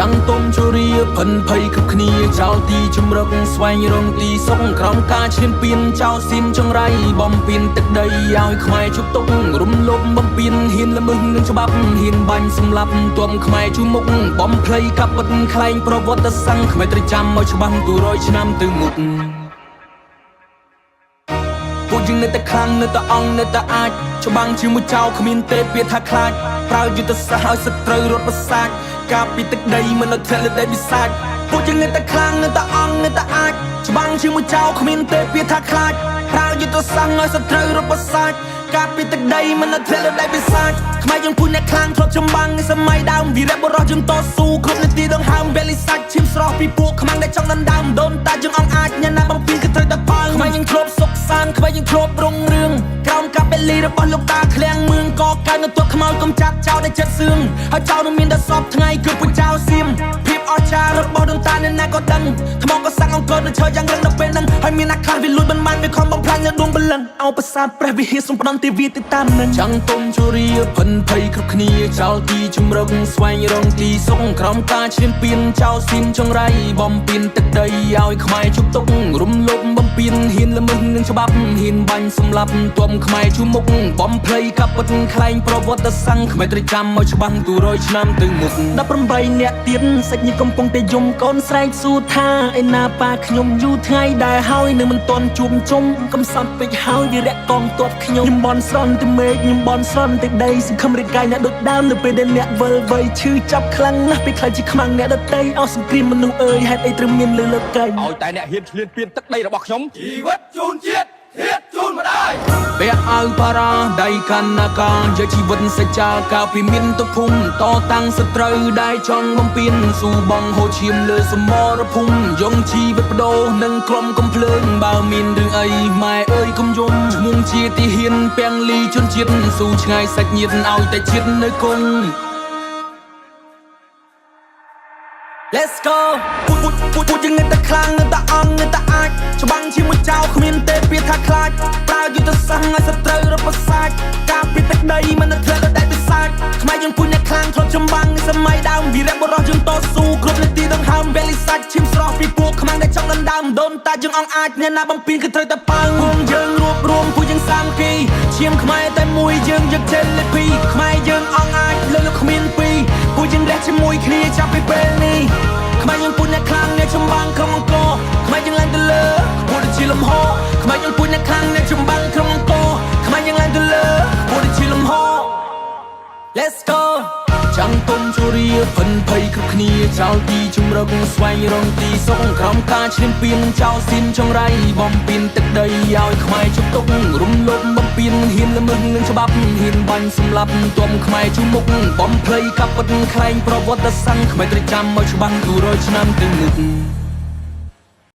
ចាំងទុំជរាភិនភ័យគ្រប់គ្នាចោលទីជំរកស្វែងរងទីសុខក្រោមការឈ្លានពានចោលស៊ីមចង្រៃបំពេញទឹកដីឲ្យខ្មែរជប់ទុករំលោភបំពេញហ៊ានល្មើសនឹងច្បាប់ហ៊ានបាញ់សម្លាប់ទំខ្មែរជួមុខបំភ្លៃកាប់ពិតខ្លែងប្រវត្តិសាស្ត្រខ្មែរត្រូវចាំឲ្យច្បាស់ទូរយឆ្នាំទៅមុខពួកយើងនៅតែខ្លាំងនៅតែអង្គនៅតែអាចច្បាំងជាមួយចៅគ្មានទេពាក្យថាខ្លាចប្រើយុទ្ធសាស្ត្រឲ្យសត្រូវរត់ប្រសាចការពីទឹកដីមិនឲ្យធ្លាក់លើដីបិសាចពួកយើងនៅតែខ្លាំងនៅតែអង្គនៅតែអាចច្បាំងជាមួយចៅគ្មានទេពាក្យថាខ្លាចប្រើយុទ្ធសាស្ត្រឲ្យសត្រូវរត់ប្រសាចការពីទឹកដីមិនឲ្យធ្លាក់លើដីបិសាចខ្មែរយើងពូជអ្នកខ្លាំងធ្លាប់ចម្បាំងសម័យដើមវីរៈបុរសយើងតស៊ូគ្រប់នាទីដង្ហើមវេលីសាច់ឈាមស្រស់ពីពួកខ្មាំងដែលចង់ដណ្ដើមដូនតាយើងអង្អាចអ្នកណាបំពេញគឺត្រូវតែប៉ើងខ្មែរយើងធ្លាប់សុខសាន្តខ្មែរយើងធ្លាប់រុងរឿងក្រោមកាបេលីរបស់លោកតាឃ្លាំងមឿងកកើនៅទាត់ខ្មោចកំចាត់ចោលដែលចិត្តសឿងហើយចោលនឹងមានដល់សពថ្ងៃគឺពួកចៅសៀមភាពអស្ចារ្យរបស់ដូនតាអ្នកណាក៏ដឹងថ្មក៏សាំងអង្គរនៅឈរយ៉ាងរឹងដល់ពេលហ្នឹងហើយមានអ្នកខ្លះវាលួចមិនបានវាខំបំផ្លាញនៅដួងព្រលឹងអោប្រាសាទព្រះវិហារសូមផ្ដន់ទេវីទៅតាមនឹងចាំងទុំជរាភិនភ័យគ្រប់គ្នាចោលទីជំរកស្វែងរងទីសុខក្រោមការឈ្លានពានចោលស៊ីមចង្រៃបំពេញទឹកដីឲ្យខ្មែរជប់ទុករំលោភបំពេញហ៊ានល្មើសនឹងច្បាប់ហ៊ានបាញ់សម្លាប់ទំខ្មែរជួមុខបំភ្លៃកាប់ពិតខ្លែងប្រវត្តិសាស្ត្រខ្មែរត្រូវចាំឲ្យច្បាស់ទូរយឆ្នាំទៅមុខ 18អ្នកទៀតសាច់ញាតិកំពុងតែយំកូនស្រែកសួរថាឯណាប៉ាខ្ញុំយូរថ្ងៃដែរហើយនៅមិនទាន់ជួបជុំកំសត់ពេកហើយវីរៈកងទ័ពខ្ញុំខ្ញុំបនស្រន់ទៅមេឃខ្ញុំបនស្រន់ទៅដីសង្ឃឹមរាងកាយអ្នកដូចដើមនៅពេលដែលអ្នកវិលវ័យឈឺចាប់ខ្លាំងណាស់ពេលខ្លាចជាខ្មាំងអ្នកដតីអស់សង្គ្រាមមនុស្សអើយហេតុអីត្រូវមានលើលើកៃ ឲ្យតែអ្នកហ៊ានឈ្លានពានទឹកដីរបស់ខ្ញុំ ជីវិតជូនជាតិធាតជូនម្ដាយ ពាក់អាវបារាដៃកាន់ណាកាយកជីវិតសច្ចាកាលពីមានទុភូមិតតាំងសត្រូវដែលចង់បំពេញស៊ូបងហូរឈាមលើសមរភូមិយងជីវិតបដូរនឹងក្រុមកំភ្លើងបើមានរឿងអីម៉ែអើយកុំយំឈ្មោះជាទីហ៊ានពាំងលីជនជាតិស៊ូឆ្ងាយសាច់ញាតិឲ្យតែជាតិនៅគង់ Let's go ពូពូពូពូយើងនៅតែខ្លាំងនៅតែអង្គនៅតែអាចច្បាំងជាមួយចៅគ្មានទេពាក្យថាខ្លាចប្រើយុទ្ធសាស្ត្រឲ្យសត្រូវរត់ប្រសាចការពីទឹកដីមិននៅធ្លាក់លើដែកបិសាចខ្មែរយើងពូជអ្នកខ្លាំងធ្លាប់ចម្បាំងសម័យដើមវីរៈបុរសយើងតស៊ូគ្រប់នាទីដង្ហើមវេលីសាច់ឈាមស្រស់ពីពួកខ្មាំងដែលចង់ដណ្ដើមដូនតាយើងអង្អាចអ្នកណាបំពេញគឺត្រូវតែប៉ើងពួកយើងរួបរួមពួកយើងសាមគ្គីឈាមខ្មែរតែមួយយើងយកជេលពីខ្មែរយើងអង្អាចលើលោកគ្មានពីរពួកយើងរះជាមួយគ្នាចាប់ពីពេលនេះ ខ្មែរយើងពូជអ្នកខ្លាំងអ្នកចម្បាំងក្នុងអង្គរខ្មែរយើងឡើងទៅលើពូជជាលំហខ្មែរយើងពូជអ្នកខ្លាំងអ្នកចម្បាំងក្នុងអង្គរខ្មែរយើងឡើងទៅលើពូជជាលំហ Let's go ចាំងទុំជរាភិនភ័យគ្រប់គ្នាចោលទីជំរកស្វែងរងទីសុខក្រោមការឈ្លានពានចោលស៊ីមចង្រៃបំពេញទឹកដីឲ្យខ្មែរជប់ទុករំលោភបំពេញហ៊ានល្មើសនឹងច្បាប់ហ៊ានបាញ់សម្លាប់ទំខ្មែរជួមុខបំភ្លៃកាប់ពិតខ្លែងប្រវត្តិសាស្ត្រខ្មែរត្រូវចាំឲ្យច្បាស់ទូរយឆ្នាំទៅមុខ។